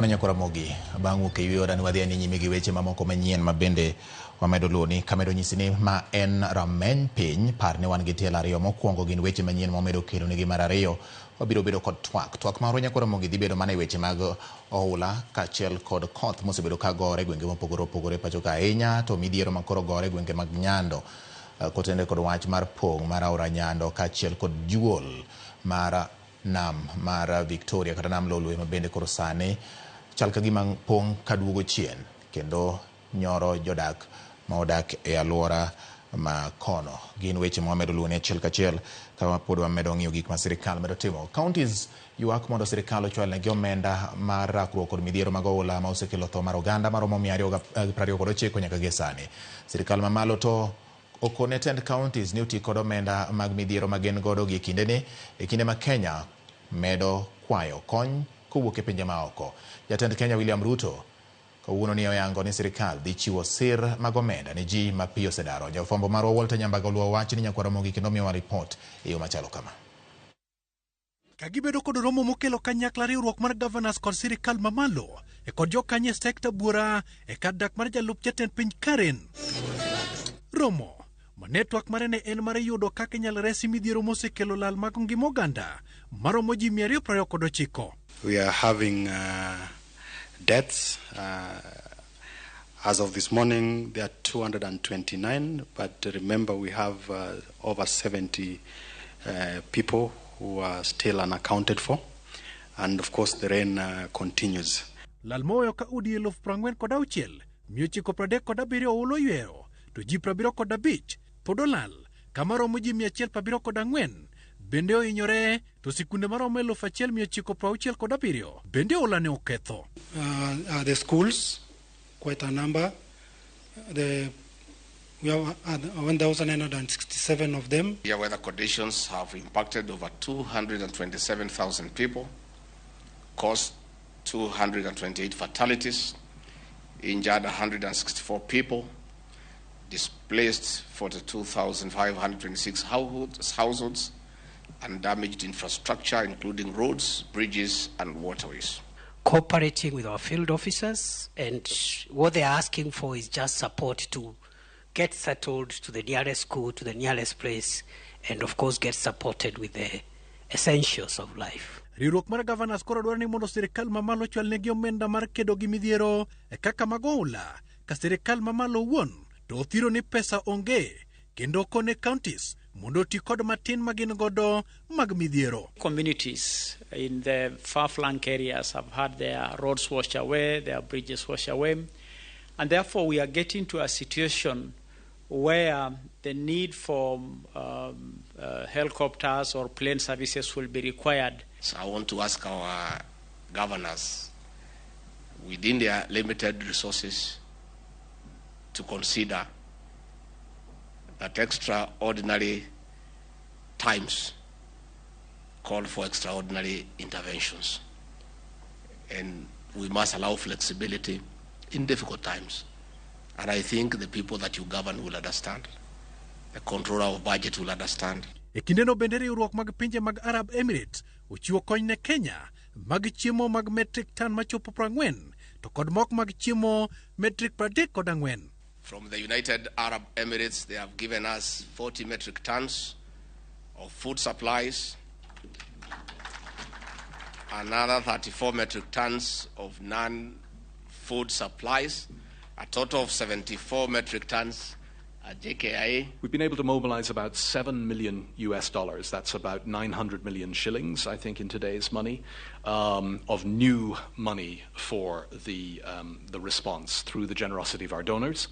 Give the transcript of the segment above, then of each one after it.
Nyako Ramogi, bang' wuok e yweyo dani wadhi ane nyime gi weche mamoko manyien ma bende wamedo luwoni. Kamedo nyisi ni ma en rameny piny, par ni wan gi tielo ariyo. Mokwongo gin weche manyien mwamedo kelo nigi. Mar ariyo wabiro bedo kod twak. Twak marwa, Nyako Ramogi, dhi bedo mana e weche mag oula kaachiel kod koth mosebedo ka gore e gwenge mopogore opogore pacho ka, ahinya to midhiero ma koro gore e gwenge mag Nyando kotenore kod wach mar pong' mar aora Nyando kaachiel kod juol mar nam mar Victoria kata nam Lolwe ma bende koro sani chal ka gima pong' kaduogo chien kendo nyoro jodak ma odak e alwora ma kono. Gin weche ma wamedo luwo ni achiel kachiel ka pod wamedo ng'iyo gik ma sirikal medo timo. Counties ywak mondo sirikal ochwalnegi omenda mar rakruok kod midhiero mag oula ma osekelo tho mar oganda maromo 229 nyaka gie sani. Sirikal mamalo to okone tend counties ni oti kod omenda mag midhiero ma gin godo gie kindeni e kinde ma Kenya medo kwayo kony kowuok e pinje maoko. Jatend Kenya William Ruto kawuono ni oyango ni sirikal dhi chiwo sir mag omenda ne ji ma pi osedaro. Jafwambo marwa Walter Nyambaga oluwo wach ni Nyakwar Ramogi kendo miyowa ripot e yo machalo kama. Ka gibedo kod romo mokelo kanyakla riwruok mar governors kod sirikal mamalo e kod jokanyo e sekta buora e kar dak mar jalup jatend piny Karen. Romo ma network mare ne en mar yudo kaka inyalo resi midhiero mosekelo lal mag ngima oganda maromo ji 229. We are having deaths. As of this morning, there are 229, but remember we have over 70 people who are still unaccounted for. And of course, the rain continues. Lal moweyo ka udi 46,937 oula oywero to ji 75 pod olal kama romo ji 174 bende ohinyore to sikunde maromo 1,967 bende oula ne oketho. The schools, quite a number. We have 1,967 of them. The weather conditions have impacted over 227,000 people, caused 228 fatalities, injured 164 people, displaced 42,526 households, and damaged infrastructure, including roads, bridges, and waterways. Cooperating with our field officers, and what they're asking for is just support to get settled to the nearest school, to the nearest place, and of course get supported with the essentials of life. Riwruok mar governors koro dwaro ni mondo sirikal mamalo ochwalnegi omenda mar kedo gi midhiero e kaka mag oula ka sirikal mamalo owuon to othiro ni pesa onge kendo kone counties mondo oti kod matin ma gin godo mag midhiero. Communities in the far-flung areas have had their roads washed away, their bridges washed away, and therefore we are getting to a situation where the need for helicopters or plane services will be required. So I want to ask our governors, within their limited resources, to consider that extraordinary times call for extraordinary interventions. And we must allow flexibility in difficult times. And I think the people that you govern will understand. The controller of budget will understand. E kindeno bende riwruok mag pinje mag Arab Emirates ochiwo kony ne Kenya mag chiemo mag metric ton machopo 40 to kod moko mag chiemo metric 34. From the United Arab Emirates, they have given us 40 metric tons of food supplies, another 34 metric tons of non-food supplies, a total of 74 metric tons at JKIA. We've been able to mobilize about $7 million US dollars. That's about 900 million shillings, I think, in today's money, of new money for the response through the generosity of our donors.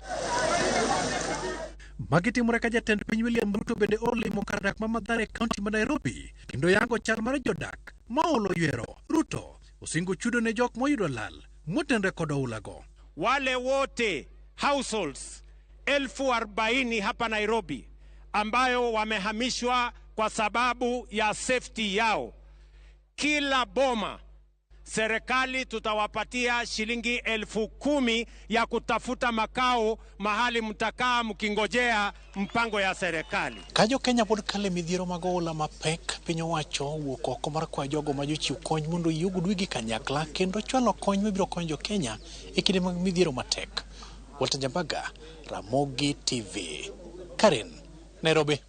Magi timore ka jatend piny William Ruto bende olimo kar dak ma Mathare e kaunti ma Nairobi kendo yango chal mar jodak ma oula oywero. Ruto osingo chudo ne jok moyudo lal motenre kod oulago. Wale wote households 40,000 hapa Nairobi ambayo wamehamishwa kwa sababu ya safety yao, kila boma Serikali tutawapatia shilingi 10,000 ya kutafuta makao mahali mtakaa mkingojea mpango ya serikali. Ka jo Kenya pod kale midhiero mag oula mapek, piny owacho owuok oko mar kwayo jogo ma jochiw kony mondo oyie ogud wigi kanyakla kendo chwalo kony mabiro konyo jo Kenya e kinde mag midhiero matek. Walter Jambaga, Ramogi TV, Karen, Nairobi.